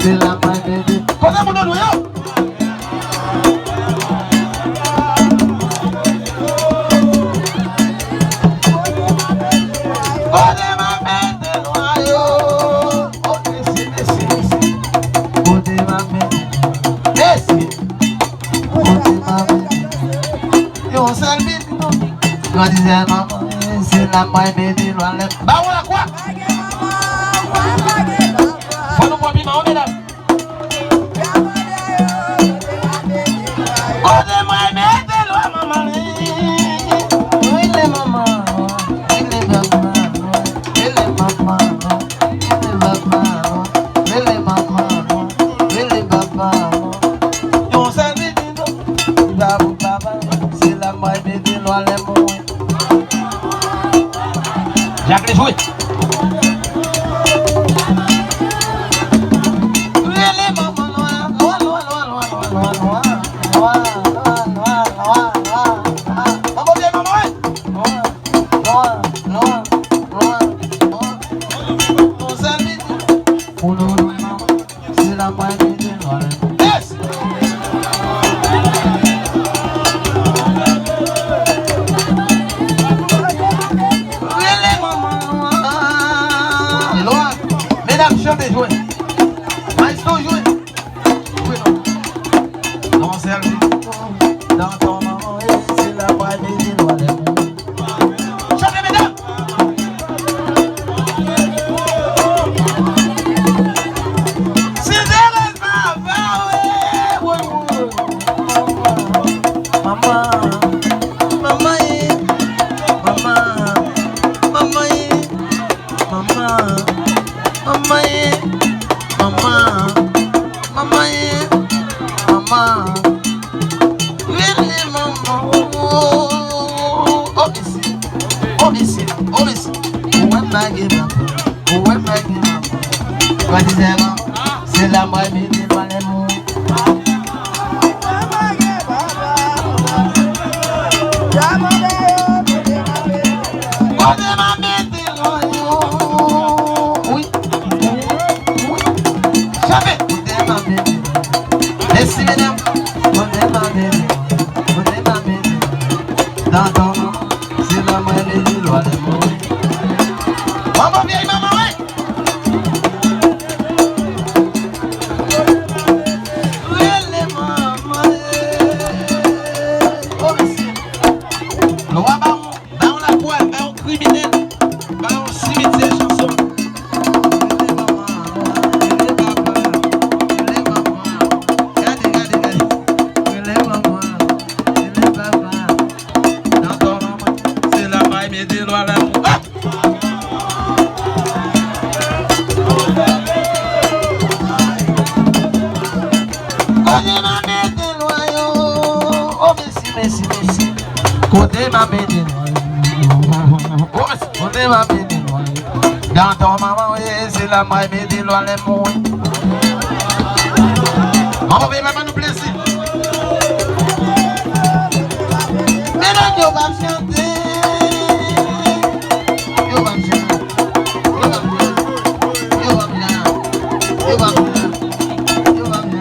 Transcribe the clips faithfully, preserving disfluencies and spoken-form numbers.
Se la mwen mete. Kote moun yo? Kote m ap mete lwa yo? Oh, mèsi, mèsi, mèsi. Kote m ap mete? Mèsi. Kote m ap mete? Yon sèl pitit. Grandizè manman, se la mwen mete lwa lè. Ba w la kwa? Fò nou pran piman wi, medam. Kote mwen mete lwa manman li? Rele manman, rele papa, rele manman, rele papa, rele manman, rele papa. Yon sèl pitit, bravo papa, se la mwen mete lwa lè mwen. Jacques jwe. Rele manman lwa, lwa, lwa. Manman vye manman, wi. Lwa, lwa, lwa. Yon sèl pitit. Pou nou lwa manman. Se la mwen mete lwa. Yes! Rele manman lwa. Lwa. Medam, chante, jwe. Maestro, jwe. Jwe non. Non, sèl vi. Dans ton maman, e se la mwen mete lwa. Chante, medam! Sinzerez papa, wi, wi, wi. Manman, manman, e, manman, manman, e, manman, manman, e, manman, manman, e, manman. Rele manman. Oh, oh, oh, oh, mèsi. Oh, mèsi. Oh, mèsi. Ou wè m pa gen manman. Ou wè m pa gen manman. Swadizan manman. Se la mwen mete lwa lè mwen. Kote m ap mete lwa yo? Wi. Chape! Kote m ap mete? Mèsi, medam. Kote m ap mete? Kote m ap mete? Dandan, se la mwen mete lwa lè mwen. Manman, vye manman, wi. Rele manman, eh. Oh, mèsi. Lwa ba yon Ba yon lapwal, ba yon kriminèl, ba yon simityè chanson. Rele manman, rele papa, rele manman. Gade, gade, gade. Rele manman, rele papa. Nan kò manman, se la may mete lwa la pou. Ah! Kote m a mete lwa yo? Oh, mèsi, mèsi, mèsi. Kote m a mete lwa yo? Kote m a mete lwa yo? Dantan manman, wi, se la m a mete lwa lè mwen. Manman, veye ba nou plezi. Medam yo p ap chante. Yo p ap chante. Yo p ap chante. Yo p ap chante. Yo p ap chante. Yo p ap chante.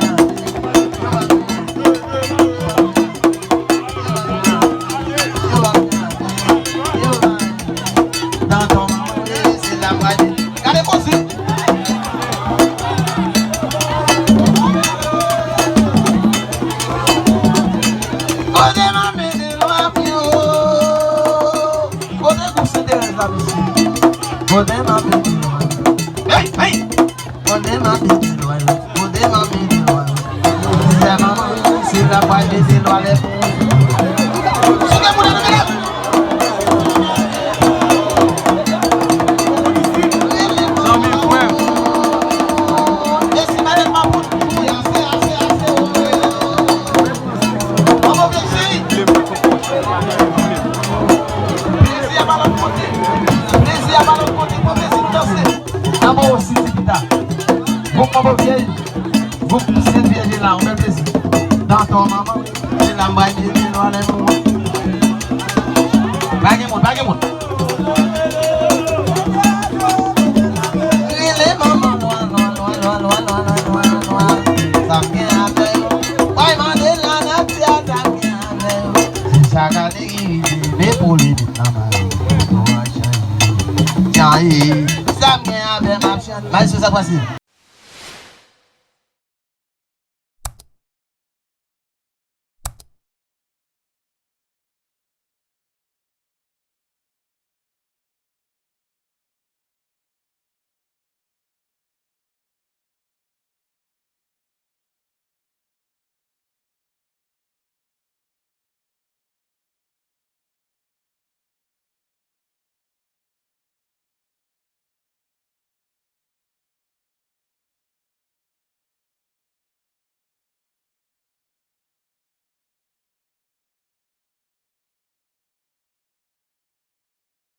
Gade koze. Kote m a mete lwa pou yo? Kote gwoup Senterèz la, mesye? Kote m a mete lwa? Hey, hey! Kote m a mete lwa yo? Kote m a mete lwa yo? Sè manman, si la pa mete lwa lè pou. Souke moun nan, mesye. Zanmi, frè. E si malèz pa pou nou, ase, ase, ase, o. Manman, vye cheri. Plezi a pa lòt kote. Plezi a pa lòt kote. Pran plezi nou danse. Nan bò osi, ti pita. Gwoup Manbo Vyèj. Gwoup Sent Vyèj la, yon bèl plezi. Dantan manman, se la m bay mete lwa lè mwen. Pa gen moun, pa gen moun. Rele manman lwa, lwa, lwa. Sa k pase?